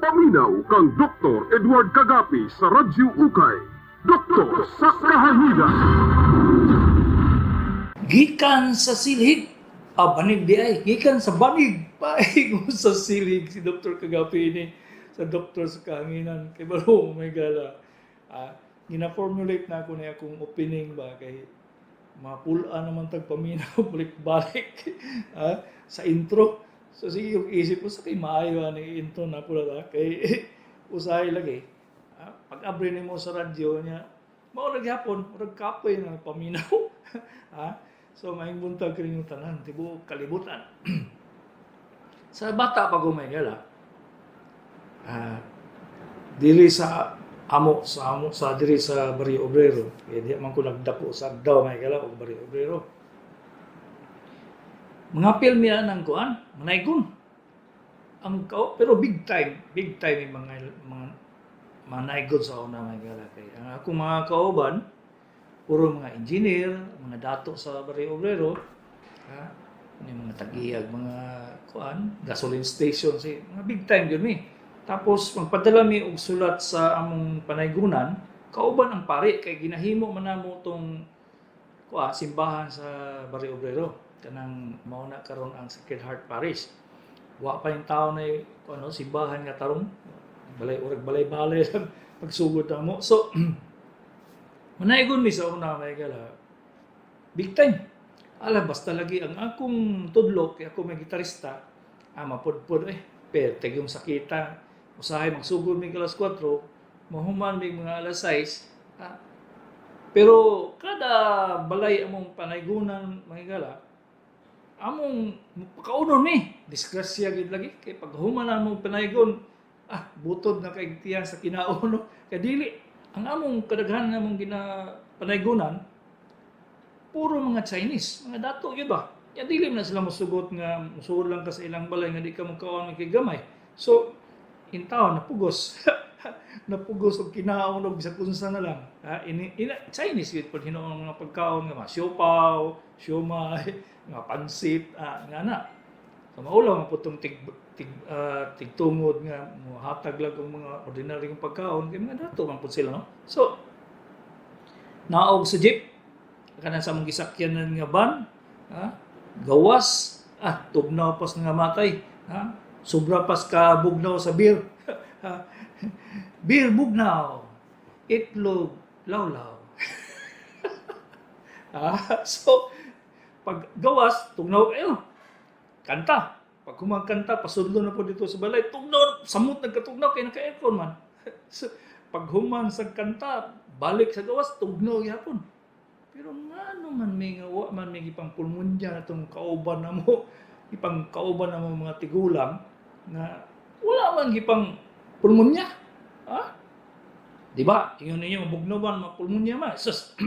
Paminaw kang Dr. Edward Kagapi sa Radyo Ukay. Doktor sa Kahanginan. Gikan sa silhig. Ah, banig di ay. Gikan sa banig. Paingon sa silhig si Dr. Kagapi ini sa Doktor sa Kahanginan. Kay balo, may gala. Ah, gina-formulate na ako na akong opening ba kay mapula naman tag paminaw balik-balik ah, sa intro. So sige yung isip ko sa kay maayo ani intro na pula ta kay usahay lagi. Ah, pag abre nimo sa radyo niya, mao ra gyapon, murag kapoy na paminaw. Ah, so maayong buntag kaninyong tanan, tibuok kalibutan. Sa bata pa ko may gala, ah, diri sa amo sa diri sa Barrio Obrero, kay di man ko nagdako sa Agdao may gala og Barrio Obrero. Mga film yan ang kuan, manaygon. Ang pero big time yung mga manaygon sa una may gala kay. Ang akong mga kauban, puro mga engineer, mga dato sa Barrio Obrero, ha? Ano yung mga tagiyag, mga kuan, gasoline station, si mga big time yun mi. Tapos magpadala mi og sulat sa among panaygunan, kauban ang pari kay ginahimo man namo tong kuan simbahan sa Barrio Obrero kanang mao na karon ang Sacred Heart Parish. Wa pa yung tao na ano simbahan nga tarong balay urag balay-balay lang pagsugod na mo. So manaygon mi sa una may gala. Big time. Ala basta lagi ang akong tudlo kay ako may gitarista, ah mapudpud eh perte yung sakita. Usahay magsugod mi alas 4, mahuman mi mga alas 6. Ah, pero kada balay among panaygunan mga gala, among pakaunon mi. Disgrasya gid lagi kay pag human among panaygon, ah butod na kay tiyan sa kinaon no. Kay dili ang among kadaghanan namong ginapanaygunan puro mga Chinese, mga dato gyud ba. Ya dili man na sila mosugot nga mosugot lang ka sa ilang balay nga di ka mokaon kay gamay. So in town napugos. Napugos og kinaon og bisag unsa na lang. Ha, ini, ina, Chinese gyud pud hinuon mga pagkaon nga mga siopaw, siomay, mga pansit, ah, nga na. So maulaw man pud tong tig tig ah, tigtungod nga mohatag lang og mga ordinaryong pagkaon kay mga dato man pud sila no. So naog sa jeep kanang sa among gisakyanan nga van, ha? Gawas, ah tugnaw pas nga matay, ha? Sobra pas ka bugnaw sa beer. Ha? Beer bugnaw, itlog lawlaw. Ah, so pag gawas tugnaw kayo. Kanta. Pag kumangkanta, pasudlo na po dito sa balay. Tugnaw, samot nagkatugnaw kay naka-aircon man. So, pag human sa kanta, balik sa gawas, tugnaw gyapon. Pero ngano man may nga wa man may gipang pulmonya atong kauban na mo, ipang kauban na mo mga tigulang na wala man gipang pulmonya. Ha? Di ba? Ingon ninyo mabugnaw man mapulmonya man. Sus,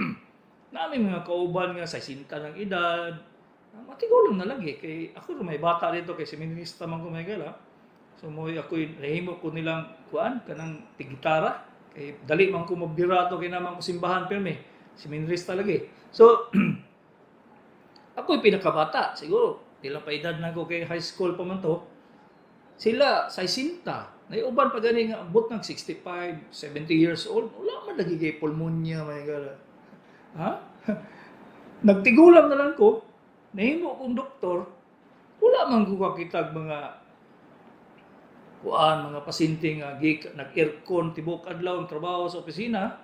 nami mga kauban nga sa 60 ng edad, ah, matigulang na lagi kay ako may bata dito kay seminarista man ko may gala. So mo ako nahimo ko nilang kuan kanang tigitara kay dali man ko mabirato kay naman ko simbahan pirmi. Seminarista lagi. So ako yung pinakabata siguro pila pa edad na ko kay high school pa man to. Sila 60. Naiuban pa gani nga abot ng 65, 70 years old, wala man lagi kay pulmonya may gala. Ha? Nagtigulang na lang ko, nahimo kong doktor, wala man ko kakitag mga kuan mga pasyente nga gik nag-aircon tibok adlaw ang trabaho sa opisina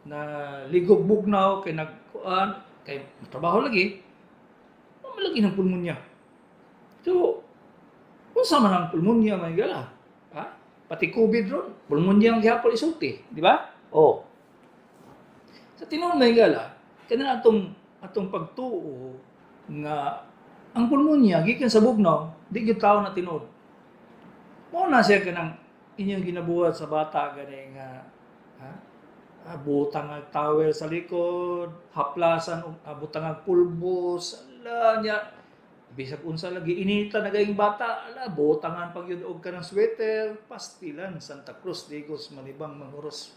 na ligog bugnaw kay nagkuan kay trabaho lagi wala man lagi ng pulmonya. So unsa man ang pulmonya may gala? Ha? Pati COVID ron, pulmonya ang gihapon isulti, di ba? Oh. Sa tinuod may gala, kana atong atong pagtuo nga ang pulmonya gikan sa bugnaw, di gyud tao na tinuod. Mao na siya kanang inyong ginabuhat sa bata gani nga ha? Ah, butang ang towel sa likod, haplasan og ah, butang ang pulbos, ala nya bisag unsa lagi inita na gayong bata, ala butangan pag yun og kanang sweater, pastilan Santa Cruz Digos Manibang Manguros.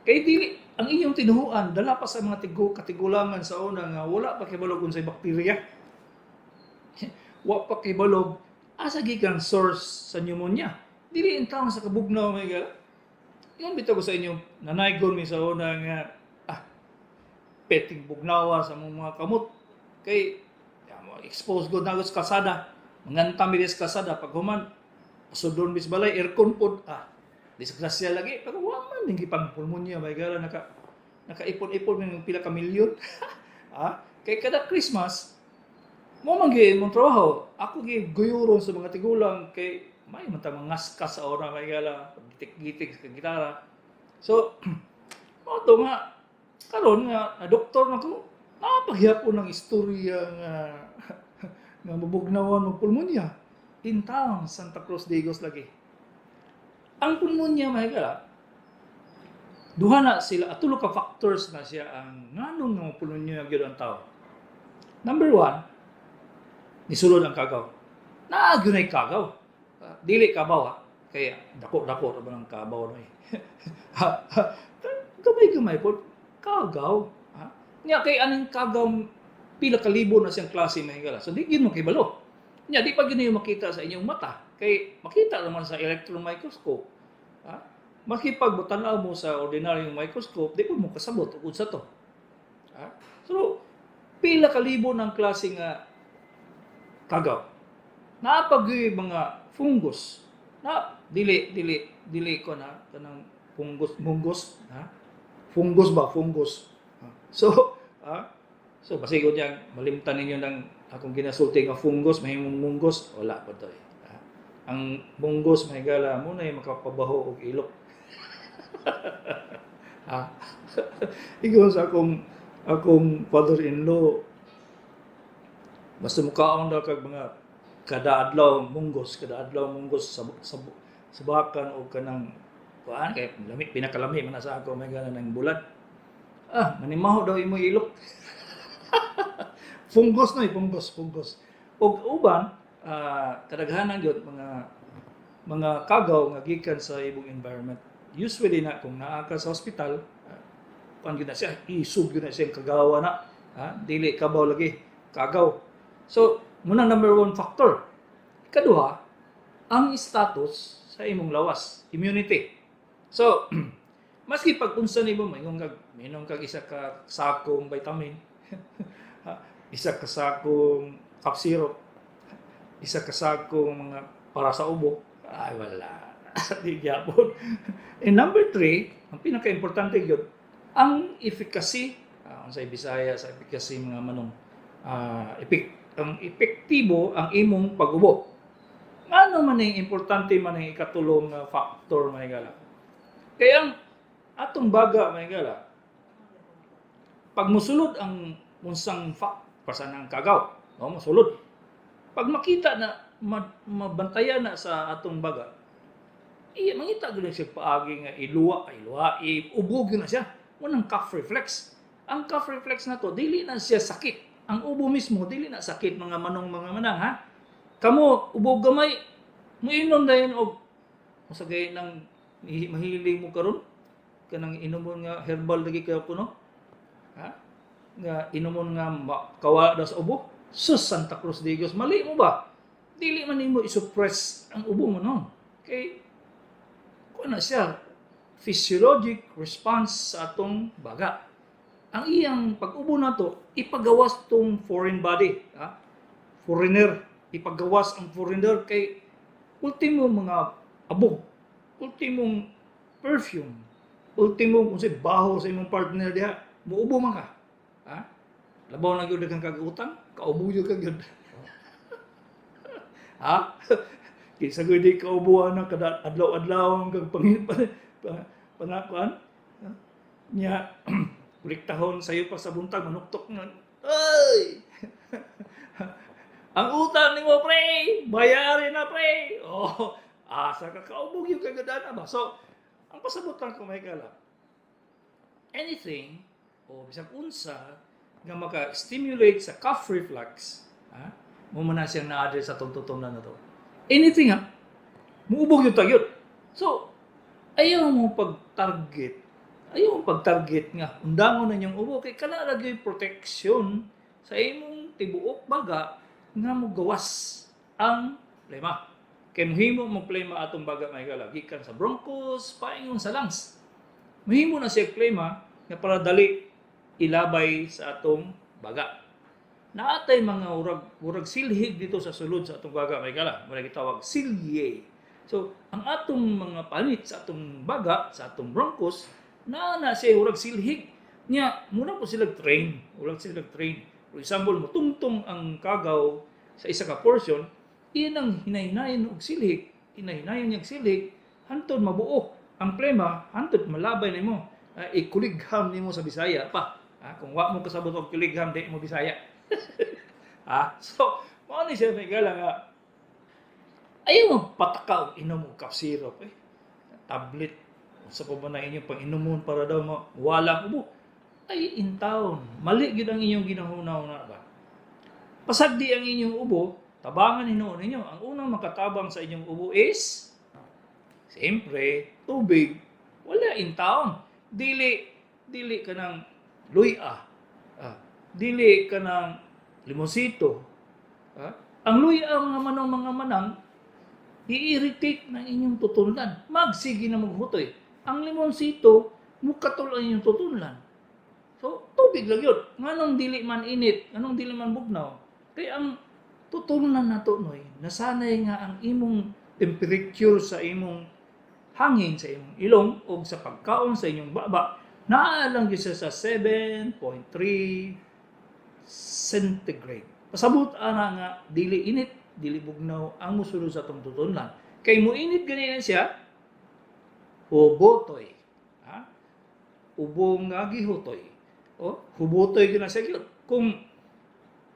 Kay dili ang inyong tinuhuan dala pa sa mga tigo katigulangan sa una nga wala pa kibalog unsay bakterya. Wa pa kibalog asa gikan source sa pneumonia. Dili in town sa kabugnaw, mga higala. Yan bitaw ko sa inyo, nanaygon mi sa una nga peting bugnawa sa among mga kamot. Kay ya, mo expose gud na sa kalsada. Manganta mi sa kalsada pag human sudon mis balay, aircon pod, disgrasya lagi, pero wa man ning gipang pulmonya, may gala, nakaipon-ipon ng pila ka milyon. Kay kada Christmas mo man gyud mong trabaho, ako gi guyuron sa mga tigulang kay may man ta mangaskas sa ora, may gala, gitik-gitik sa gitara. So mao to nga karon nga na doktor na ko, napaghihapon ng istorya nga nga mabugnawan mo pulmonya in town Santa Cruz Digos lagi. Ang pulmonya, mahigala, duha na sila, tulo ka factors na siya ang nganong nga pulmonya gyud ang tao. Number one, nisulod ang kagaw. Naa gyud nay kagaw. Dili kabaw ha. Kaya dako-dako ra ba ng kabaw no eh. Gamay-gamay po kagaw. Ha? Nya kay aning kagaw, pila ka libo na siyang klase, mahigala. So di gyud mo kibalo. Nya di pa gyud ninyo makita sa inyong mata kay makita naman sa electron microscope. Ha? Maski pag tan-aw mo sa ordinaryong microscope, di po mo kasabot ug unsa to. Ha? So pila ka libo ng klase nga kagaw. Naa pa gyud mga fungus na dili dili dili ko na kanang fungus munggos, ha, fungus ba, fungus, ha? So ha, so basigo niyang malimtan ninyo ng akong ginasulti nga fungus mahimong munggos, wala pa to eh. Ha? Ang munggos, mahigala, mo na yung makapabaho og ilok, ha. Ingon sa akong akong father-in-law, basta mukaon daw kag mga kada adlaw munggos, kada adlaw munggos sa sabakan o kanang kuan kay lami, pinakalami man na sa ako may gana ng bulad. Manimaho daw imo ilok. Fungus no, eh, fungus, fungus. Og uban, kadaghanan gyud mga mga kagaw nga gikan sa imong environment. Usually na kung naa ka sa hospital, kuan gyud na siya, isog gyud na siya ang kagawa na. Ha? Dili kabaw lagi, kagaw. So, muna number one factor. Ikaduha, ang status sa imong lawas, immunity. So, maski pag unsa nimo, maingon kag minom kag isa ka sakong vitamin, ha, isa ka sakong cough syrup, isa ka sakong mga para sa ubo, ay wala. Di gyapon. And number three, ang pinaka-importante gyud, ang efficacy, unsay Bisaya sa efficacy, mga manong, ang epektibo ang imong pag-ubo. Ngano man ang importante man ang ikatulong nga factor, mga higala? Kaya ang atong baga, mga higala, pag musulod ang unsang fact, pasan ang kagaw, no, musulod. Pag makita na mabantayan na sa atong baga, iya mangita gyud siya paagi nga iluwa, iluwa, iubo gyud na siya. Unang cough reflex. Ang cough reflex na to, dili na siya sakit. Ang ubo mismo dili na sakit, mga manong, mga manang, ha. Kamo ubo gamay, muinom dayon og usa gay nang mahiling mo karon kanang inomon nga herbal lagi kayo kuno, ha, nga inomon nga kawa daw sa ubo. Sus, Santa Cruz Digos, mali mo ba, dili man nimo i-suppress ang ubo mo, no, kay kuan na siya, physiologic response sa atong baga. Ang iyang pag-ubo nato, ipagawas tong foreign body, ha, foreigner, ipagawas ang foreigner kay ultimo mga abog, ultimong perfume, ultimo kung say baho sa imong partner diha, muubo man ka, ha. Labaw na gyud kang kag-utang, kaubo gyud ka gyud, ha. Kinsa gyud di kaubuan na kada adlaw-adlaw kag pangin pa, panakuan nya, kuliktahon sayo pa sa buntag, manuktok nga, "Ay, ang utang nimo pre, bayarin na pre." Oh, asa ka, kaubog yung kagadana ba. So ang pasabot lang ko, mahigala, anything o bisag unsa nga maka-stimulate sa cough reflex, ha, mo man na siyang na-address sa tututunan na to. Anything ha, muubog yung tagyot. So ayaw mo pag-target, ayaw mo pag-target nga undangon na niyong ubo kay kana lagi protection sa imong tibuok baga nga mogawas ang plema. Kay mohimo mo plema atong baga, mga higala, gikan sa bronchus paingon sa lungs. Mohimo na siya plema nga para dali ilabay sa atong baga. Naatay mga urag urag silhig dito sa sulod sa atong baga, mga higala, mao gitawag ciliae. So, ang atong mga panit sa atong baga, sa atong bronchus, naa na siya urag silhig. Nya, muna po sila train, urag sila train. For example, mutungtong ang kagaw sa isa ka portion, iyan ang hinahinayon og silhig, hinahinayon niyang silhig, hantod mabuo ang plema, hantod malabay nimo. Ikuligham nimo sa Bisaya pa. Kung wa mo kasabot og kuligham, di mo Bisaya. So, mao ni siya, may gala nga ayaw mo pataka og inom og cough syrup eh. Tablet sa pa ba na inyong pang-inumon para daw mo wala ubo. Ay in town, mali gyud ang inyong ginahuna-huna ba. Pasagdi ang inyong ubo, tabangan hinuon ninyo. Ang unang makatabang sa inyong ubo is siyempre tubig. Wala in town. Dili dili ka ng luya. Dili ka ng limonsito. Ang luya, mga manong mga manang, i-irritate ng inyong tutunlan. Magsige na maghutoy. Ang limonsito, mukatol ang inyong tutunlan. So, tubig lang yun. Nganong dili man init, nganong dili man bugnaw? Kaya ang tutunlan nato noy, nasanay nga ang imong temperature sa imong hangin sa imong ilong o sa pagkaon sa inyong baba, naa lang gyud siya sa 7.3 centigrade. Pasabot ana nga dili init, dili bugnaw ang musulod sa atong tutunlan. Kay mo init ganina siya, hubotoy. Ha? Ubo nga gihutoy. O, hubotoy gyud na siya gyud. Kung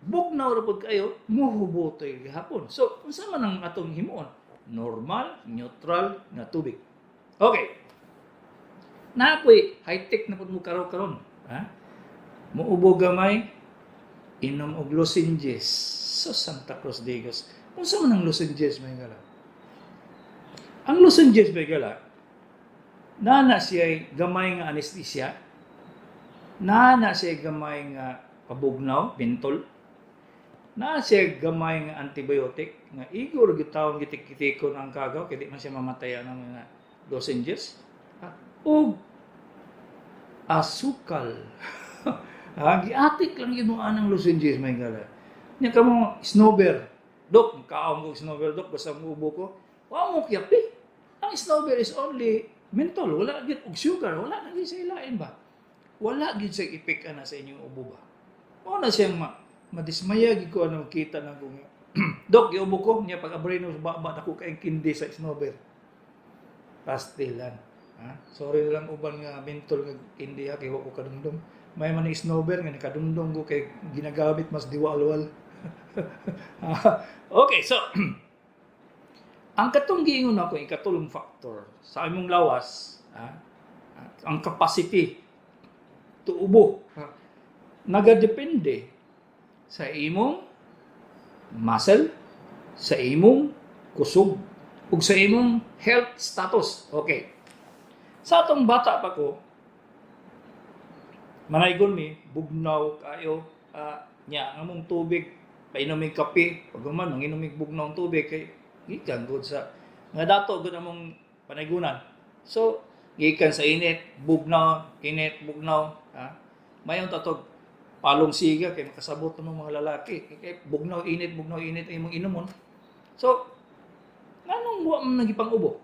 bugnaw ra pud kayo, muhubotoy gihapon. So, unsa man ang atong himuon? Normal, neutral nga tubig. Okay. Napoy high-tech na pud mo karon karon. Ha? Muubo gamay, inom og lozenges. So Santa Cruz Digos. Unsa man ang lozenges, may gala? Ang lozenges, may gala, nana siya gamay nga anesthesia, nana siya gamay nga pabugnaw, bintol, naa siya gamay nga antibiotic nga igor gitawon gitik-gitikon ang kagaw kay di man siya mamatay ang mga lozenges. Ha? Og asukal. Ha, giatik lang yun mo anang lozenges, may gala. Nya kamo snowbear. Dok, kaon ko snowbear, dok, basta muubo ko. Wa mo kyapi. Ang snowbear is only menthol, wala gyud og sugar, wala na gyud sa ilain ba. Wala gyud sa epek ana sa inyong ubo ba. Mao na siyang madismaya gyud ko ano kita na ko nga. "Dok, giubo ko." Niya pag abri no ba dako kay kindi sa snowbear. Pastilan. Ha? Sorry na lang uban nga menthol nga kindi ha, kay wa ko kadumdum. May man ni snowbear nga nakadumdum ko kay ginagamit mas diwalwal. Okay, so ang katong giingon ako ikatulong factor sa imong lawas, ha, ang capacity to ubo, ha, nagadepende sa imong muscle, sa imong kusog, ug sa imong health status. Okay. Sa atong bata pa ko, manaygon mi, bugnaw kayo, nya ang among tubig, painom mig kape, pag human, manginom mig bugnaw ang tubig, kay gikan gud sa mga dato gud among panaygunan. So, gikan sa init, bugnaw, init, bugnaw, ha? Mayon tatog palong siga kay makasabot ng mga lalaki. Kay bugnaw, init ang imong inomon. So, nganong wa man nagipang ubo?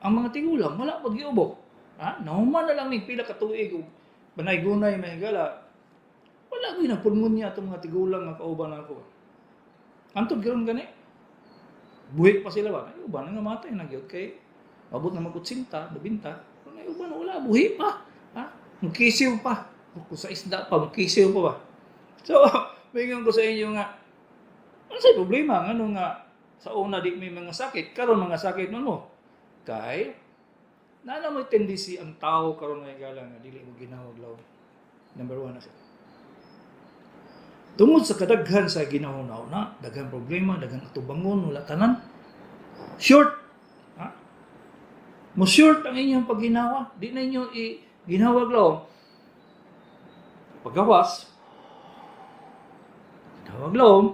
Ang mga tigulang wala pag giubo. Ha? Nahuman na lang mig pila ka tuig og banay-gunay, mahigala. Wala ko nagpulmonya atong mga tigulang nga kauban ako. Antod karon gani. Buhi pa sila ba? Ay, uban nga matay na gyud kay abot na mag-80, 90. Ay, uban wala, buhi pa. Ha? Mukisiw pa. Kung sa isda pa, mukisiw pa ba? So, mingon ko sa inyo nga, ano sa problema? Ngano nga, sa una di may mga sakit, karon mga sakit man mo. Kay, naa mo'y tendency ang tao karon nga gala nga dili mo ginawag lawom. Number one na siya. Tungod sa kadaghan sa ginahuna-una, daghan problema, daghan atubangon, wala tanan. Short. Ha? Mo short ang inyong pagginawa. Di na inyo i ginawag lawom. Paggawas, ginawag lawom,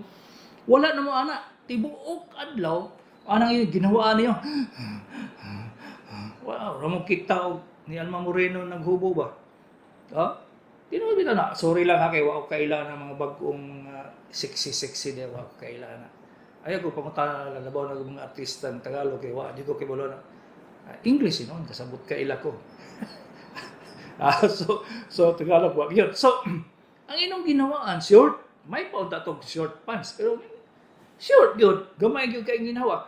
wala na mo ana. Tibuok adlaw, Anang iyo ginawaan niyo. Wow, ra mo kita og ni Alma Moreno naghubo ba? Ha? Tinuod bitaw na. Sorry lang ha, kay wa ko kaila na mga bag-ong mga sexy sexy di wa ko kaila na. Ayaw ko pangutana lalabaw na mga artista ng Tagalog kay wa di ko kibalo na. Ah, English noon kasabot kaila ko. Ah, so Tagalog wa yun. So ang inong ginawaan short, may paunta tog short pants, pero short yun, gamay gyud kay ginawa.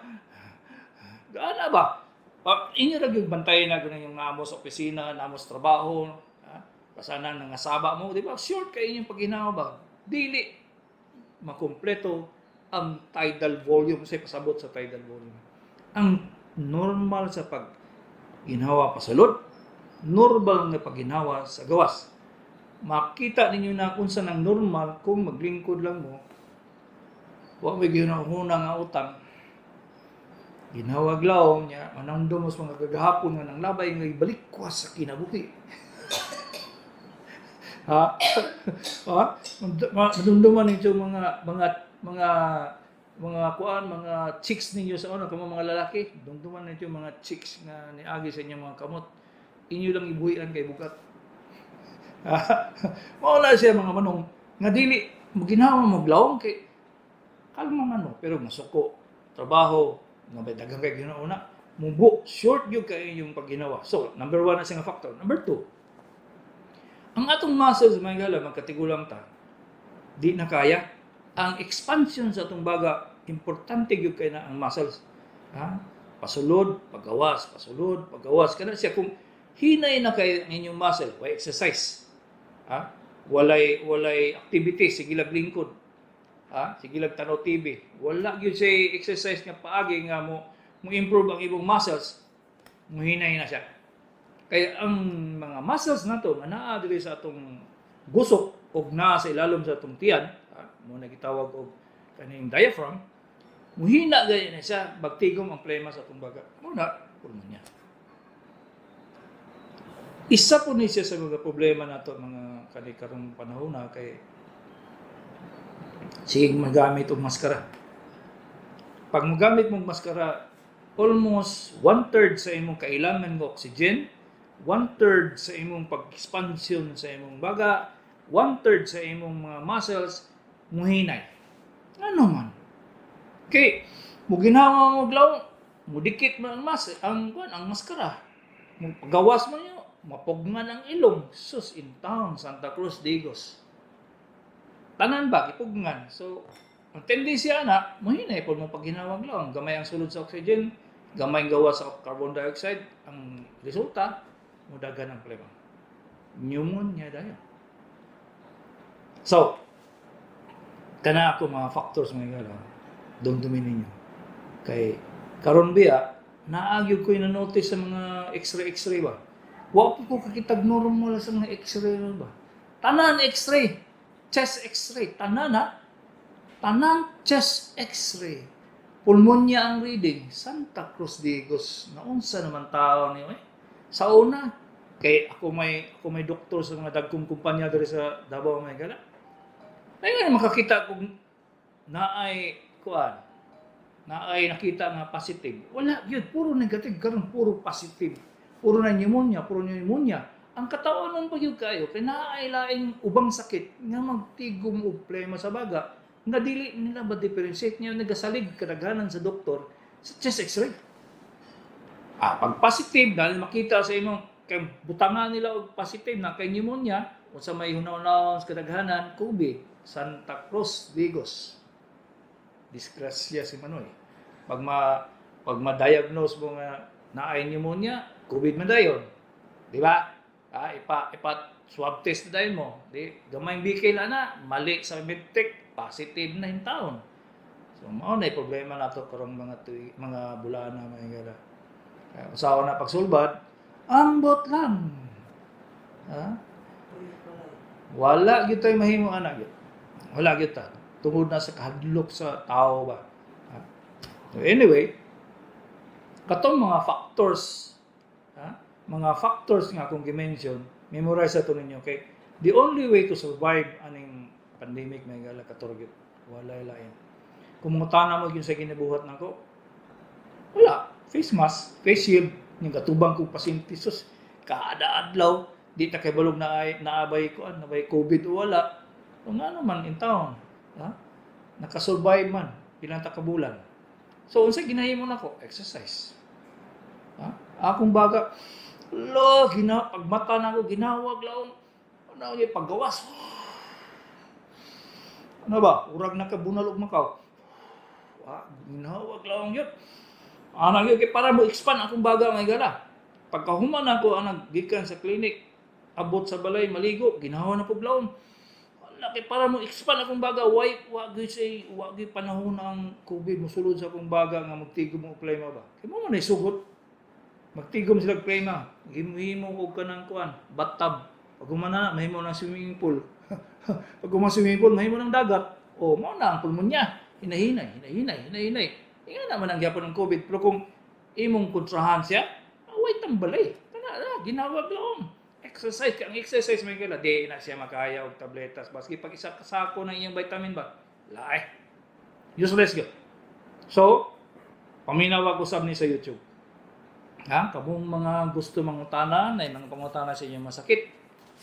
Gaana ba? Pa, inyo ra gyud bantayan na gyud yung namo sa opisina, namo sa trabaho, ha? Basta na nangasaba mo, di ba? Short kay inyong pagginawa ba? Dili makumpleto ang tidal volume sa pasabot sa tidal volume. Ang normal sa pag ginhawa pasulod, normal nga pagginhawa sa gawas. Makita ninyo na unsa nang normal kung maglingkod lang mo, wa may ginahuna nga utang, ginhawag lawom niya, manangdom mo sa mga kagahapon nga nang labay nga ibalikwas sa kinabuhi. Ha? Ha? Madumduman ninyo mga kuan, mga chicks ninyo sa una, kamo mga lalaki, dumduman ninyo mga chicks nga niagi sa inyong mga kamot. Inyo lang ibuhian kay bugat. Mao na siya, mga manong nga dili mo ginawa mo glawom kay kalma man mo, pero masuko trabaho nga may daghang kay ginauna mubo, short gyud kay inyong pagginawa. So number one na siya nga factor. Number two, ang atong muscles, mga gala, magkatigulang ta, di na kaya ang expansion sa atong baga. Importante gyud kay na ang muscles, ha? Pasulod, pagawas, pasulod, pagawas, kana siya. Kung hinay na kay ang inyong muscle, way exercise, ha, walay activity, sige lang lingkod, ha, sige lang tanaw TV, wala gyud siya exercise nga paagi nga mo improve ang imong muscles, muhinay na siya. Kaya ang mga muscles nato nga naa diri sa atong gusok og naa sa ilalom sa atong tiyan, ha, mo na gitawag og kaning diaphragm, muhina gaya na siya, bagtigom ang plema sa atong baga. Mo na pulmonya. Isa po ni siya sa mga problema nato mga kani karong panahon na kay sige magamit og maskara. Pag mogamit mong maskara, almost one-third sa imong kailangan ng oxygen, one-third sa imong pag-expansion sa imong baga, one-third sa imong mga muscles, muhinay. Ano man? Kay, mo ginawa mo glaw, mudikit man ang mas ang kuan, ang maskara. Mo pagawas mo niyo, mapugman ang ilong. Sus in town, Santa Cruz Digos. Tanan ba gipugnan. So, ang tendency ana, muhinay po mo pagginawag lang. Gamay ang sulod sa oxygen, gamay ang gawas sa carbon dioxide, ang resulta, mudagan ang plema. Pneumonia dayon. So, kana ako mga factors, mga gala, dumdumin ninyo. Kay karon biya, naagyo ko na notice sa mga x-ray x-ray ba. Wa po ko kakitag normal sa mga x-ray ba. Tanan x-ray, chest x-ray, tanan ha. Tanan chest x-ray. Pulmonya ang reading. Santa Cruz Digos. Naunsa naman tao niyo eh. Sa una, kay ako may doktor sa mga dagkong kumpanya diri sa Davao, may gala. Ay nga makakita kung naay kuan, naay nakita nga positive. Wala gyud, puro negative karon, puro positive. Puro na pneumonia, puro pneumonia. Ang katawanon pa gyud kayo kay naay laing ubang sakit nga magtigom og plema sa baga nga dili nila ba differentiate niya, nagasalig kadaghanan sa doktor sa chest x-ray. Ah, pag positive dahil makita sa imong kay butangan nila og positive na kay pneumonia, unsa may hunaw-hunaw sa kadaghanan, COVID. Santa Cruz Digos. Disgrasya si Manoy. Pag ma-diagnose mo nga naay pneumonia, COVID man dayon. Di ba? Ah, ipa swab test na dayon mo. Di gamay BK na na, mali sa medtech, positive na yung taon. So mao na problema nato karong mga tuig, mga bulana, mga gala. Kaya usawa na pagsulbad, ambot lang. Ha? Wala gyud tay mahimo ana gyud. Wala gyud ta. Tungod na sa kahadlok sa tao ba. Ha? So anyway, katong mga factors, ha? Mga factors nga akong gi-mention, memorize ato ninyo kay the only way to survive aning pandemic, may gala, kato gyud. Walay lain. Kung mangutana mo gyud sa ginabuhat nako, Wala, face mask, face shield, ning katubang kong pasyente, sus, kada adlaw di ta kay balog na ay naabay ko nabay COVID o wala. O nga naman in town, ha? Nakasurvive man pila ta ka bulan. So unsa ginahimo nako? Exercise. Ha? Akong baga, lo, gina, pagmata nako, ginawag laom. Ano yung paggawas? Ano ba? Urag nakabunal og Macau. Ah, ginawag laom yun. Ana gyud kay para mo expand akong baga, mga higala. Pagkahuman ako anag gikan sa clinic, abot sa balay, maligo, ginawa na pug laom. Wala kay para mo expand akong baga, why wa gyud say wa gyud panahon ang COVID mosulod sa akong baga nga magtigom og plema ba. Kay mo man ay sugot. Magtigom sila og plema. Himo og kanang kuan, bathtub. Pag humana, mahimo ng swimming pool. Pag human swimming pool, mahimo ng dagat. O, mao na ang pulmonya. Hinahinay, hinahinay, hinahinay. Inga naman ang gyapon ng COVID. Pero kung imong kontrahan siya, away tambalay. Kana na, ginawag lang. Exercise, ang exercise may kala, di na siya makaya og tabletas. Baski pag isa ka sako ng iyang vitamin ba, lae. Useless gyud. So, paminaw usab ni sa YouTube. Ha? Kamong mga gusto mangutana, na mga pangutana sa inyong masakit,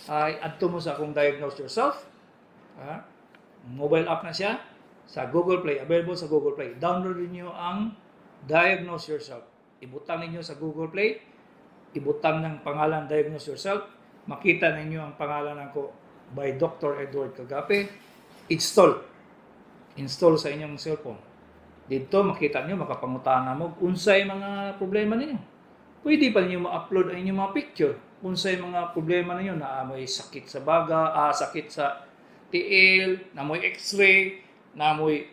ay adto mo sa akong Diagnose Yourself. Ha? Mobile app na siya sa Google Play, available sa Google Play. Download niyo ang Diagnose Yourself. Ibutang ninyo sa Google Play, ibutang ng pangalan Diagnose Yourself, makita ninyo ang pangalan nako by Dr. Edward Cagape. Install. Install sa inyong cellphone. Dito makita niyo, makapangutana mo unsay mga problema ninyo. Pwede pa ninyo ma-upload ang inyong mga picture. Unsay mga problema ninyo, na may sakit sa baga, sakit sa tiil, na may x-ray, na may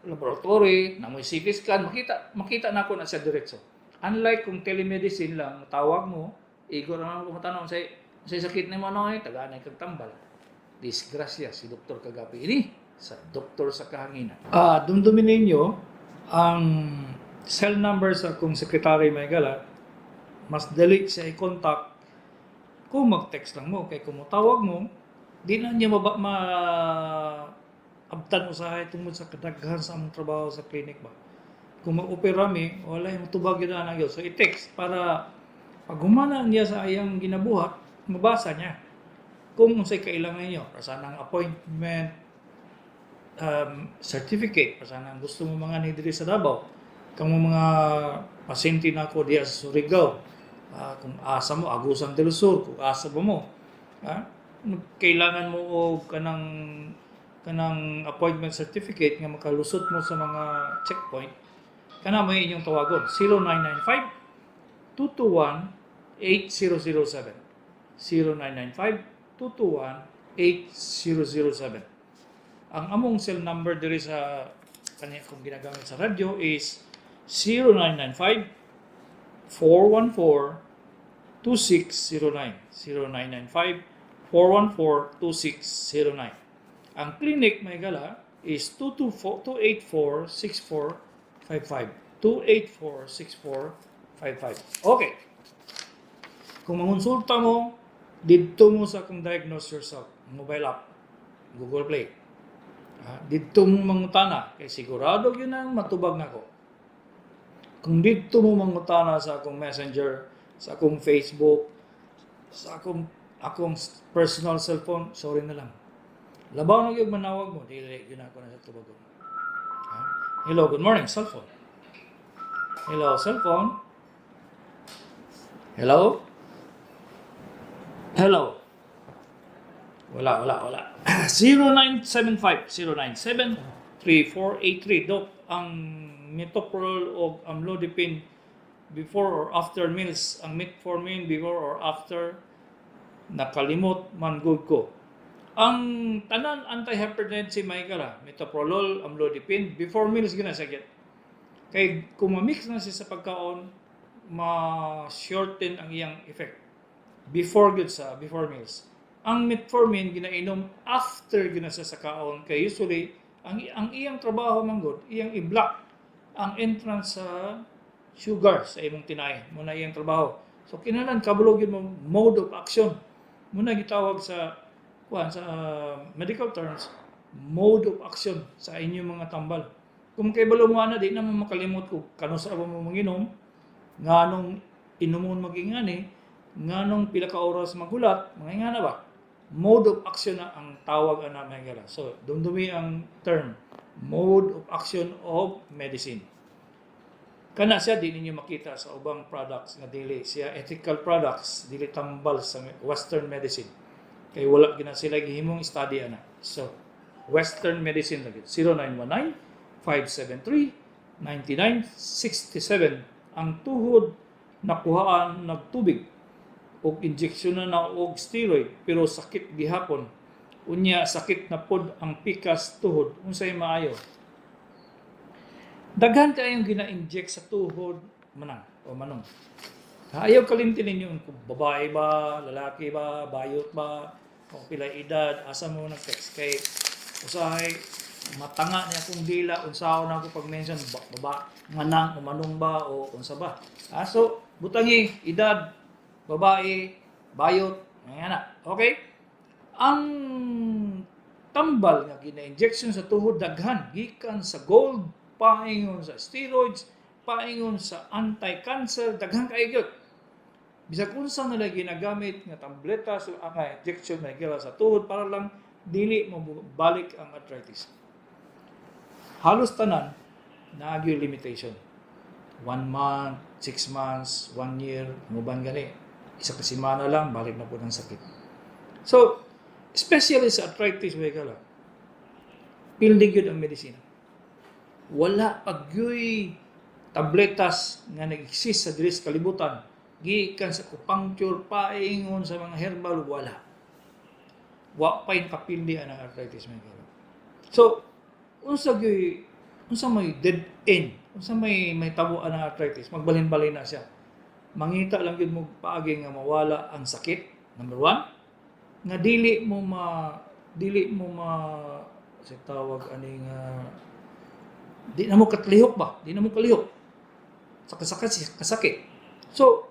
laboratory, na may CT scan, makita makita nako na siya diretso. Unlike kung telemedicine lang, tawag mo, igor naman kung matanong say sakit nimo ano ay tagaan ay kag tambal. Disgrasya si Dr. Cagape ini sa Doktor sa Kahanginan. Ah, dumdumin ninyo ang cell number sa akong secretary, mga higala, mas dali siya i-contact kung mag-text lang mo. Kay kung motawag mo, di na niya maba, ma abtan usahay tungod sa kadaghan sa among trabaho sa clinic ba. Kung mag-opera mi, wala yung tubag yun na yun. So i-text para pag humana niya sa iyang ginabuhat, mabasa niya kung unsay kailangan niyo, para sa nang appointment certificate, para sa nang gusto mo mga ni diri sa Davao, kung mga pasyente na ako diya sa Surigao, kung asa mo, Agusan del Sur, kung asa ba mo, kailangan mo og kanang kanang appointment certificate nga makalusot mo sa mga checkpoint, kana may inyong tawagon 0995 221 8007, 0995 221 8007. Ang among cell number diri sa kani akong ginagamit sa radyo is 0995 414 2609, 0995 414 2609. Ang clinic, mga higala, is 224 284 6455, 284 6455. Okay. Kung mangonsulta mo, didto mo sa akong Diagnose Yourself mobile app, Google Play. Ah, didto mo mangutana kay sigurado yun ang matubag nako. Kung didto mo mangutana sa akong Messenger, sa akong Facebook, sa akong akong personal cellphone, sorry na lang. Labaw na gyud manawag mo, dili gyud ako na sa tubagon. Ha? Hello, good morning, cellphone. Hello, cellphone. Hello? Hello. Wala, wala, wala. 0975 097 3483. Dok, ang metoprolol o amlodipine, before or after meals? Ang metformin, before or after? Nakalimot man gud ko. Ang tanan antihypertensive, may kala, metoprolol, amlodipine, before meals gina sakit. Kay kung ma-mix na siya sa pagkaon, ma-shorten ang iyang effect. Before gyud sa before meals. Ang metformin ginainom after gina siya sa kaon kay usually ang iyang trabaho man gud iyang i-block ang entrance sa sugar sa imong tinay mo na iyang trabaho. So kinahanglan kabalo gyud mo mode of action. Mo na gitawag sa kuan sa medical terms, mode of action sa inyong mga tambal. Kung kay balo mo ana, di na mo makalimot kung kanus-a ba mo manginom, nganong inumon magingani, nganong pila ka oras maghulat, mga ingana ba? Mode of action na ang tawag ana, mga higala. So, dumdumi ang term, mode of action of medicine. Kana siya di ninyo makita sa ubang products nga dili siya ethical products, dili tambal sa Western medicine. Kay wala gina sila gihimong study ana. So, Western medicine lagi. 0919 573 9967. Ang tuhod nakuhaan nagtubig og injection na na og steroid pero sakit gihapon. Unya sakit na pod ang pikas tuhod. Unsay maayo? Daghan kayong gina-inject sa tuhod, manang o manong. Ayaw kalimti ninyo kung babae ba, lalaki ba, bayot ba, kung pila edad, asa mo nag-text kay usahay matanga niya akong dila unsaon na ako pag-mention ba, baba, manang o manong ba o unsa ba. So butangi edad, babae, bayot, nga na. Okay? Ang tambal nga gina-injection sa tuhod daghan gikan sa gold, paingon sa steroids, paingon sa anti-cancer, daghan kaayo gyud. Bisag unsa nila ginagamit nga tableta sa nga injection na gira sa tuhod para lang dili mo balik ang arthritis. Halos tanan naa gyud limitation. 1 month, 6 months, 1 year, muban gani. Isa ka semana lang, balik na po ng sakit. So, especially sa arthritis, way kala, pildi gyud ang medisina. Wala pa gyuy tabletas nga nag-exist sa diri sa kalibutan gikan sa acupuncture paingon sa mga herbal, wala. Wa pa'y nakapildi ang arthritis, mga kala. So, unsa gyuy unsa may dead end, unsa may tabo ang arthritis, magbalhin-balhin na siya. Mangita lang gyud mo paagi nga mawala ang sakit, number one, nga dili mo ma sa tawag ani nga di na mo katlihok ba, di na mo kalihok sa kasakit kasakit. So,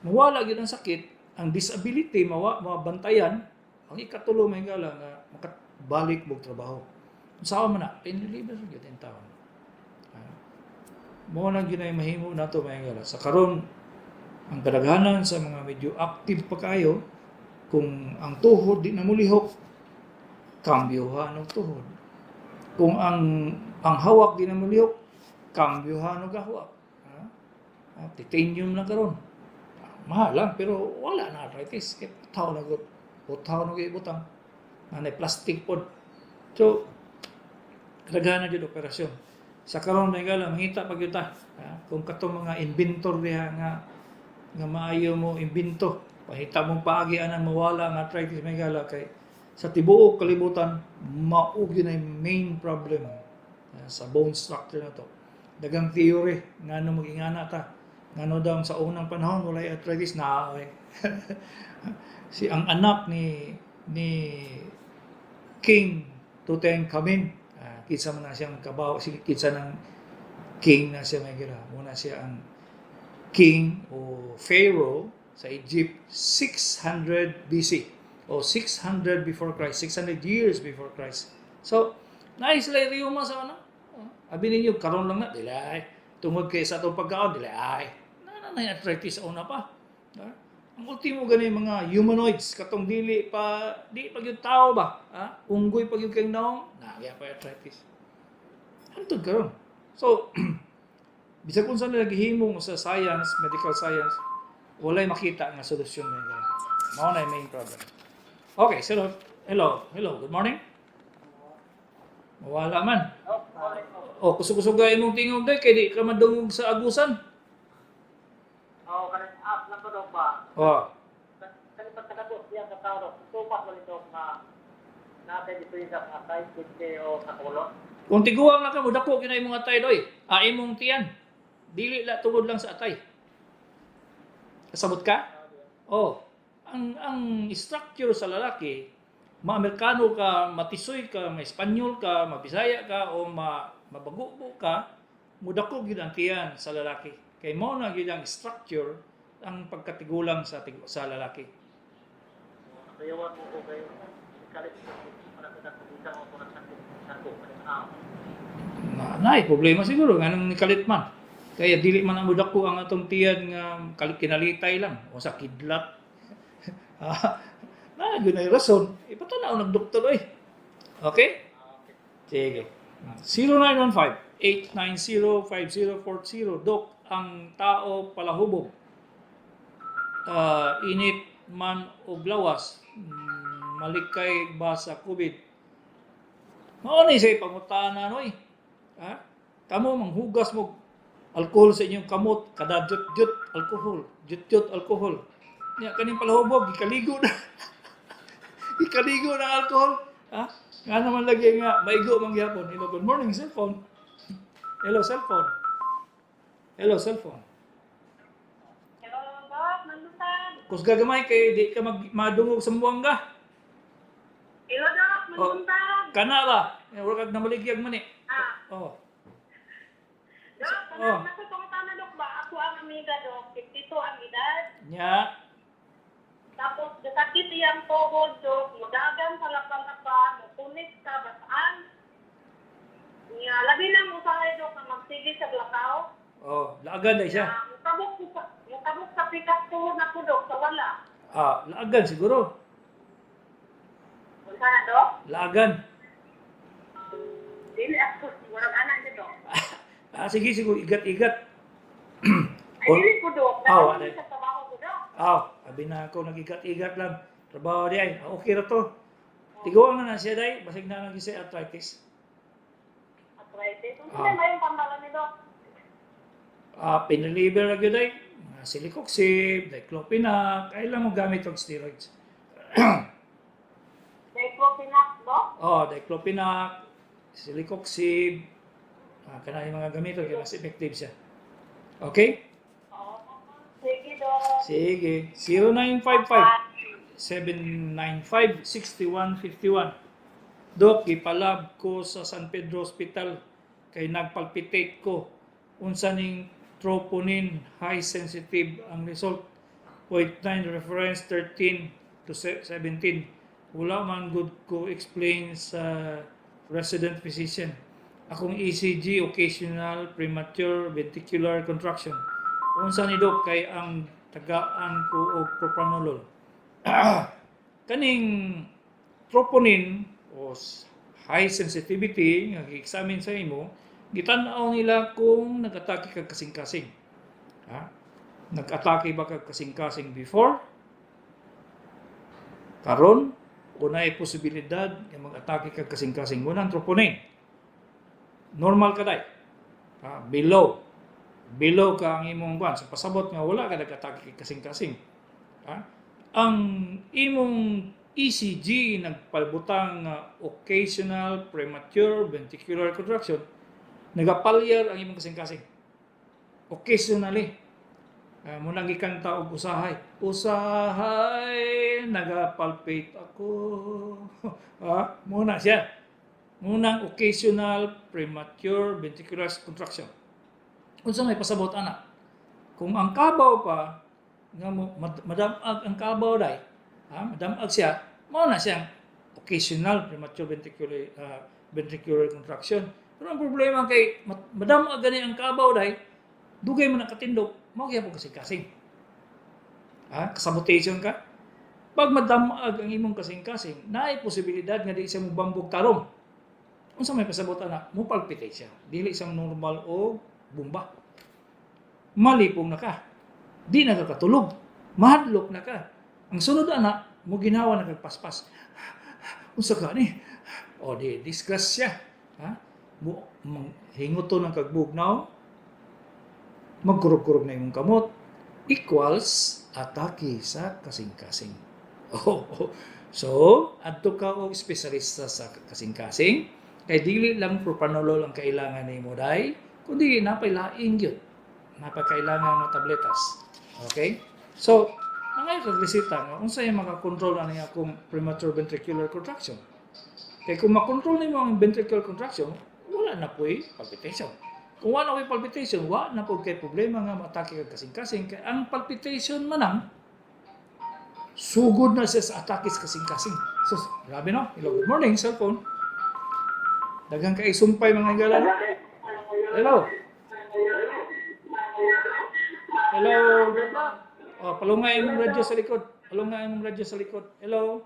mawala gyud ang sakit, ang disability mawa mabantayan, ang ikatulo, may gala nga makabalik mo trabaho. Unsa man na, pain reliever gyud in taon. Mo na gyud ay mahimo nato, may gala. Sa karon ang kadaghanan sa mga medyo active pa kayo, kung ang tuhod di na mulihok, kambyohan og tuhod. Kung ang hawak di na mulihok, kambyohan og hawak. Ha? Titanium lang karon. Mahal lang pero wala na arthritis. Kay butaw na gud. Butaw na gyud butang. Nanay plastic pod. So kadaghanan jud operasyon. Sa karon may gala mangita pa gyud ta. Ha? Kung katong mga inventor diha nga maayo mo imbento, pahita mong paagi anang mawala ang arthritis, may gala, kay sa tibuok kalibutan mao gyud ay main problem sa bone structure na to. Daghang theory ngano magingana ta. Ngano daw sa unang panahon walay arthritis na oy. Si ang anak ni King Tutankhamen, kinsa man na siyang kabaw, si kinsa ng king na siya, may gira. Muna siya ang king o pharaoh sa Egypt 600 BC o 600 before Christ, 600 years before Christ. So, naa sila rheuma sa ano? Abi ninyo, karon lang na, dili ay. Tungod kay sa atong pagkaon, dili ay. Na na na arthritis sa una pa. Ha? Ang ultimo gani mga humanoids katong dili pa di pa gyud tao ba? Ha? Unggoy pa gyud kay naong, naa pa arthritis. Hantod karon. So, bisag unsa nila gihimo sa science, medical science, walay makita nga solusyon na gani. Mao na yung main problem. Okay, so hello, hello, good morning. Mawala man. Oh, kusog-kusog imong tingog day kay di ka madungog sa agusan. Oo, kaning app lang ko dok ba? Oh, Kani pagkakabot diyan sa tao dok, tupas wala dok nga naa diferensya sa size kidney o sa colon. Kung tiguang lang ka mo dako gyud na imong atay doy. Ah, imong tiyan. Dili la tungod lang sa atay. Kasabot ka? Oh, ang structure sa lalaki, ma-Amerikano ka, matisoy ka, ma-Espanyol ka, mabisaya ka o ma mabagubo ka, mudako gyud ang tiyan sa lalaki. Kay mao na gyud ang structure ang pagkatigulang sa lalaki. Nakuyawan mo ko kayo. Kalit ko para sa bisan mo ko ng sakit sa ko kaning app. Na, naay problema siguro nganong nikalit man. Kaya dili man ang dako ang atong tiyan nga kinalitay lang o sa kidlat. Ah, na gyud ay rason. Ipatanaw ng doktor oy. Okay? Sige. 0915-890-5040. Dok, ang tao palahubog. Ah, init man og lawas, malikay ba sa COVID? Mao ni siya pangutana noy. Ha? Kamo manghugas mo alkohol sa inyong kamot kada jut-jut alkohol, jut-jut alkohol. Nya kaning palahubog gikaligo na. Gikaligo na alkohol. Ha? Nga naman lagi nga maigo man gyapon. Hello, good morning, cellphone. Hello, cellphone. Hello, cellphone. Hello, Doc. Mandutan. Kusga gamay kay di ka mag madungog sa Buanga. Hello, Doc. Mandutan. Kana ba? Eh, wala kag namaligyag man eh. Ah, Oh. Doc, Oh. oh. Nasa Doc ba? Ako ang amiga, Doc. 52 ang edad. Nya. Tapos, gasakit iyang tuhod, Doc. Mudagan sa lapan-lapan. Mukunik sa basaan. Nga, labi lang usahay, Doc, na magsige sa lakaw. Oh, laagan dai siya. Ah, mutabok sa pikas tuhod na ko, Doc, sa wala. Ah, laagan siguro. Unsa na, Doc? Laagan. Dili ako. Walang anak niya, Doc. Ah, sige, siguro igat-igat. Ay, dili ko, Doc. Ah, wala. Nagkaroon sa trabaho ko, Doc. Ah, abi na ako nagigat-igat lang. Trabaho di ay. Ah, okay ra to. Tiguan na na siya day, basig na lang siya arthritis. Arthritis. Unsa Ah. na yung pambala ni Doc? Ah, pinaliber ra gyud ay. Mga celecoxib, diclofenac, ay lang mo gamit og steroids. Diclofenac, Doc? Oh, diclofenac, celecoxib, ah, kana yung mga gamito kay mas effective siya. Okay? Oo. Sige, Doc. Sige. 0955 795 6151. Dok, gipalab ko sa San Pedro Hospital kay nagpalpitate ko. Unsa ning troponin high sensitive ang result, 0.9 reference 13 to 17. Wala man good ko explain sa resident physician. Akong ECG, occasional premature ventricular contraction. Unsa ni, Dok, kay ang tagaan ko og propranolol. Kaning troponin o high sensitivity nga gi-examine sa imo, gitan-aw nila kung nag-atake kag kasing-kasing. Ha? Nag-atake ba kag kasing-kasing before? Karon, unay posibilidad nga mag-atake kag kasing-kasing mo ng troponin. Normal ka day. Ha? Below. Below ka ang imong kwan. So pasabot nga wala ka nag-atake kag kasing-kasing. Ha? Ang imong ECG nagpalbutang nga occasional premature ventricular contraction, nagapalyar ang imong kasing-kasing. Occasionally. Munang gikanta og "Usahay". Usahay nagapalpate ako. Ah, muna siya. Munang occasional premature ventricular contraction. Unsa may pasabot ana? Kung ang kabaw pa nga mo madamag ang kabaw dai, ha, madamag siya, mao na siyang occasional premature ventricular contraction. Pero ang problema kay madamag gani ang kabaw dai, dugay man ang katindog, mao gyapon kasing-kasing. Ha, kasabotation ka. Pag madamag ang imong kasing-kasing, naay posibilidad nga di siya mobambog tarong. Unsa may pasabot ana? Mo palpitate siya. Dili siyang normal o bumba. Malipong na ka. Di na ka katulog. Mahadlok na ka. Ang sunod ana, mo ginawa na kag paspas. Unsa ka ni? O di disgrasya. Ha? Mo hinguto ng kagbugnaw, magkurog-kurog na imong kamot, equals atake sa kasing-kasing. Oh. So, adto ka og espesyalista sa kasing-kasing kay dili lang propranolol ang kailangan nimo day, kundi napay laing gyud. Napay kailangan nga tabletas. Okay? So, mga kag reseta nga unsay makakontrol ani akong premature ventricular contraction. Kay kung makontrol nimo ang ventricular contraction, wala na po'y palpitation. Kung wala na po'y palpitation, wala na po kay problema nga maatake kag kasing-kasing. Kay ang palpitation manang, sugod na siya sa atake sa kasing-kasing. So, grabe no? Hello, good morning, cellphone. Daghang kay sumpay, mga higala, no? Hello. Hello. Oh, palungay imong radyo sa likod. Palungay imong radyo sa likod. Hello.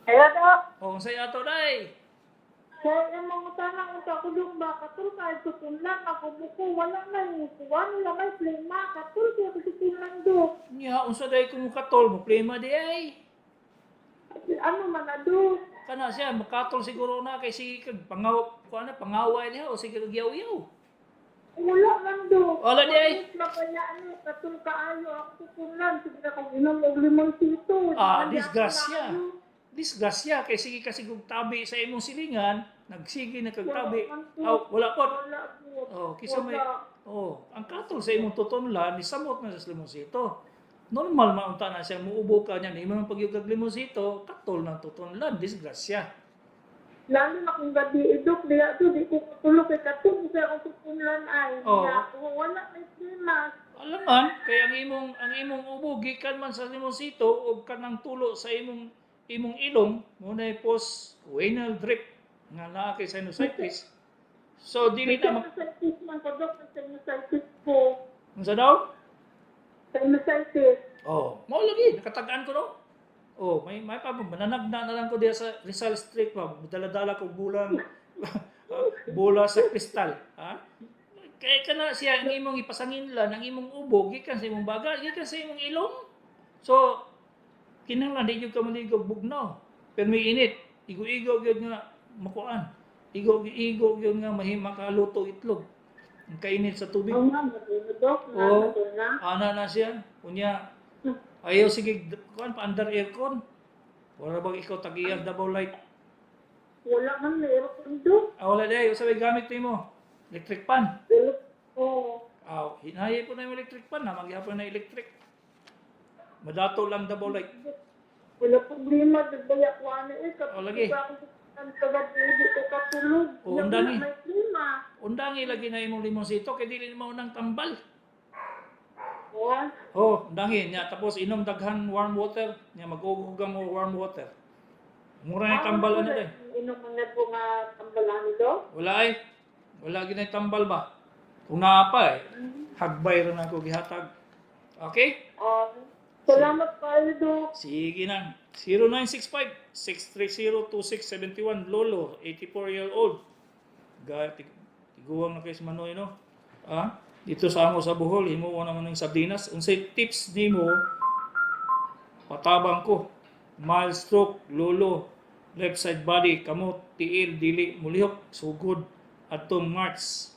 Hello, Dok. Oh, unsay ato day? Sir, ang mga tanang unta ko yung ba, katul kahit tutunlan, ako buko, wala na yung kuwan, wala may plema, katul kaya ko tutunlan, Dok. Nya unsa day kung katol mo plema di ay. Ano man na, Dok? Kana siya makatol siguro na kay sige kag pangaw kuan na pangaway diha o sige kag yaw-yaw. Wala man, Dok. Wala di ay. Wala kaya ano, katul kaayo ako tutunlan, sige na kong inom og limang tito. Ah, Di man di ako disgrasya. naayo. Disgrasya kay sige kasi kung tabi sa imong silingan, nagsige na kag tabi. Wala man po. Aw, wala pod. Wala po. Oh, kisa may Wala. oh, ang katol sa imong tutunlan ni samot na sa limonsito. Normal maunta na siya muubo ka niya nimo pagyugag kag limonsito, katol na tutunlan, disgrasya. Lalo na kung gabi, eh, Dok, diya to, di ko katulog kay katul sa akong tutunlan ay. Oo. Nga, wala may plema. Alam man, kay ang imong ubo gikan man sa limonsito og kanang tulo sa imong imong ilong mo na post renal drip nga naa kay sinusitis. So dili May na mak sinusitis man ko, Dok, may sinusitis ko. unsa daw? Sinusitis. Oh, mao lagi nakatagaan ko no. Oh, may pa mananagna na lang ko diya sa Rizal Street pa, dala-dala ko bulang bola sa kristal, ha? Kaya kana siya ang imong ipasanginlan, ang imong ubo gikan sa imong baga, gikan sa imong ilong. So kinahanglan di gyud ka maligo bugnaw. Pero may init, igo-igo gyud nga makuan. Igo-igo gyud nga mahima ka luto itlog. Ang kainit sa tubig. Oo nga, matulog, Dok. Oo. Matulog na. Ana na siya. Unya, ayaw sige, kuan pa under aircon. Wala bang ikaw tag-iyang Davao Light? Wala man, may aircon, Dok. Ah, wala di. Usa may gamit nimo. Electric pan. Oo. Ah, hinayay po na yung electric pan na magyapon na electric. Madato lang Davao Light. Wala problema, nagbaya ko ano eh. Kapag Oo, lagi. ako sa gabi, di ko katulog. Oo, ang dami. Wala may klima. Undangi lagi na imong limonsito kay dili mo unang tambal. Oo. Oh, undangi nya tapos inom daghan warm water, nya mag-ugog mo warm water. Mura na yung tambal ano day. Inom man na po nga tambalan ni Dok. Wala ay. Wala ginay tambal ba? Kung naa pa eh, hagbay ra na ako gihatag. Okay? Oo. Salamat kayo, Dok. Sige na. 0965-630-2671. Lolo, 84-year-old. Ga, tiguang na kay si Manoy, no? Ah, dito sa amo sa Bohol, himuo naman ng sardinas. Unsay tips nimo patabang ko. Mild stroke, lolo, left side body, kamot, tiil, dili, mulihok, sugod, atong March.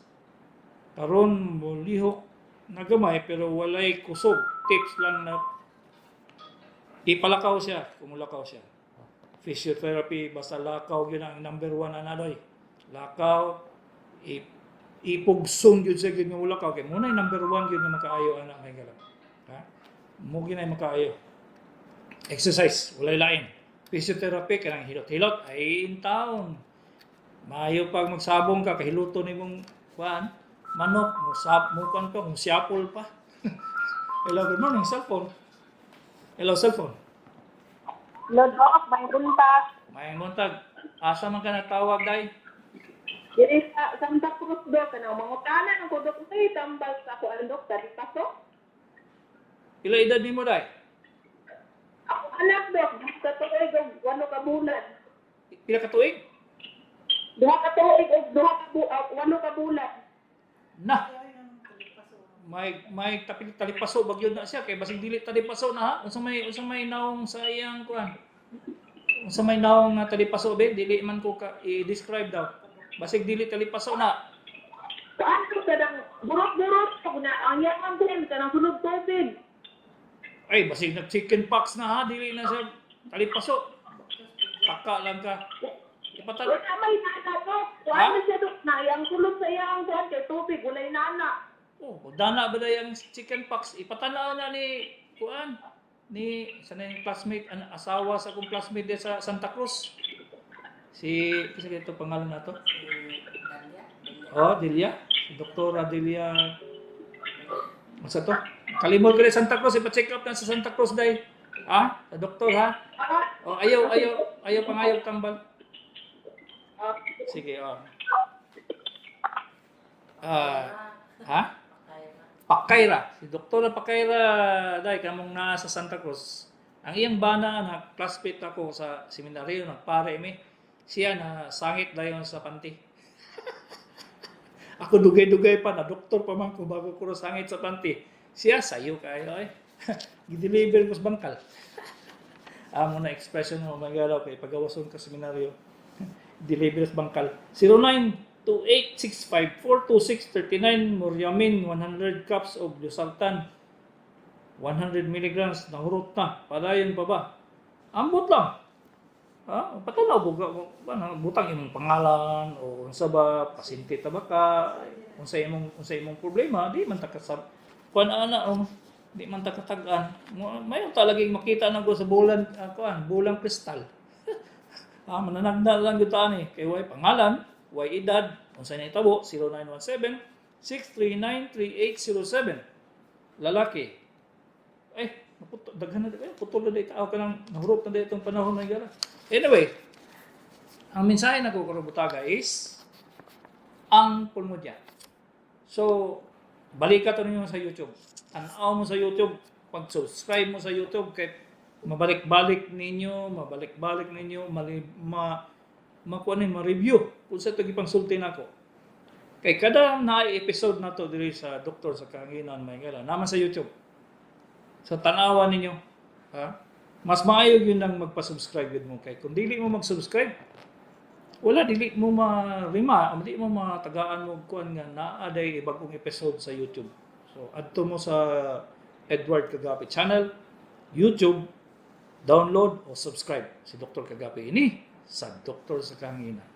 Karon mulihok na gamay pero walay kusog. Tips lang na ipalakaw siya, kumulakaw siya. Physiotherapy, basta lakaw yun ang number one na nadoy. Lakaw, ipugsong yun siya yun nga mulakaw. Kay muna yung number one yun nga makaayo anak may galap. Ha? Mo ginay makaayo. Exercise, walay lain. Physiotherapy, kanang hilot-hilot, ay in town. Maayo pag magsabong ka, kahiluto ni mong kuan, manok, musap, mo kuan pa, musyapol pa. Hello, good morning, cellphone. Hello, cellphone. Hello, Dok. May buntag. Mayang buntag. Asa man ka natawag, day? Diri sa Santa Cruz, Dok. Ano, mangutana ng ko, Dok. Ay, tambal sa ako, ano, Dok? Dari pasok. Pila edad nimo, day? Ako anak, Dok. Sa tuig, og walo ka bulan. Pila ka tuig? Duha ka tuig, og duha ka walo ka bulan. Na. May tapil talipaso bagyo na siya kay basig dili talipaso na ha. Unsa may naong sa iyang kuan? Unsa may naong nga talipaso be? Dili man ko ka i-describe daw. Basig dili talipaso na. Paano ka nang burot-burot? Pag na, ang yaman din, ka nang sulod tubig. Ay, basig nag chicken pox na ha, dili na siya talipaso. Taka lang ka. Ipatal. Wala may nana, Dok. Ha? Kuan na siya, Dok. Na, ang sulod sa iyang kuan kay tubig, walay nana. Oh, dana ba day ang chicken pox? Ipatanaw na ni kuan ni sa na yung classmate an, asawa sa akong classmate di sa Santa Cruz. Si kasi ito pangalan na to. Oh, Delia. Si Doktora Delia. Masa to? Kalimot ko rin Santa Cruz, ipa-check up na sa Santa Cruz day. Ha? Sa doktor ha? Ah, Oh, ayaw ayaw ayaw pangayaw tambal. ah, Sige, oh. Ah, ha? Pakayra. Si Doktora Pakayra, dai kamong naa sa Santa Cruz. Ang iyang bana na classmate ako sa seminaryo, nagpare mi. Siya na sangit dayon sa panty. Ako dugay-dugay pa na doktor pa man ko bago ko sangit sa panty. Siya sayo kayo ay. Gideliver ko sa bangkal. Amo na expression mo magalaw kay pagawason ka seminaryo. Deliver sa bangkal. 0928654239, Muryamin 100 cups of Losartan 100 milligrams, nahurot na. Padayon pa ba? Ambot lang. Ha? Patanaw buga ba butang imong pangalan o unsa ba, pasyente ta ba ka, unsa imong problema, di man ta kasab kuan ana o di man ta katag-an. Mayo talagang makita na ko sa bulan, kuan bulang kristal. Ah, mananagna lang gyud ta ani kay way pangalan, way edad, unsa na itabo. 0917 639 3807, lalaki. Eh, naputo, daghan na eh, putol na tao ka nang nahurot na itong panahon na gara. Anyway, ang mensahe na ko karon butaga is ang pulmonya. So, balik to ninyo sa YouTube. Tanaw mo sa YouTube, pag-subscribe mo sa YouTube kay mabalik-balik ninyo, mabalik-balik ninyo, mali, ma makuha ni ma-review kung sa ito gipangsulti nako. Kay kada na episode na to diri sa Doktor sa Kahanginan may ngala naman sa YouTube. Sa tanawa ninyo, ha? Mas maayo yun ang magpa-subscribe yun mo kay kung dili mo mag-subscribe, wala, dili mo marima, dili mo matagaan mo kuan nga naa day bagong episode sa YouTube. So adto mo sa Edward Kagapi channel, YouTube, download o subscribe. Si Dr. Kagapi ini sa Doktor sa Kahanginan.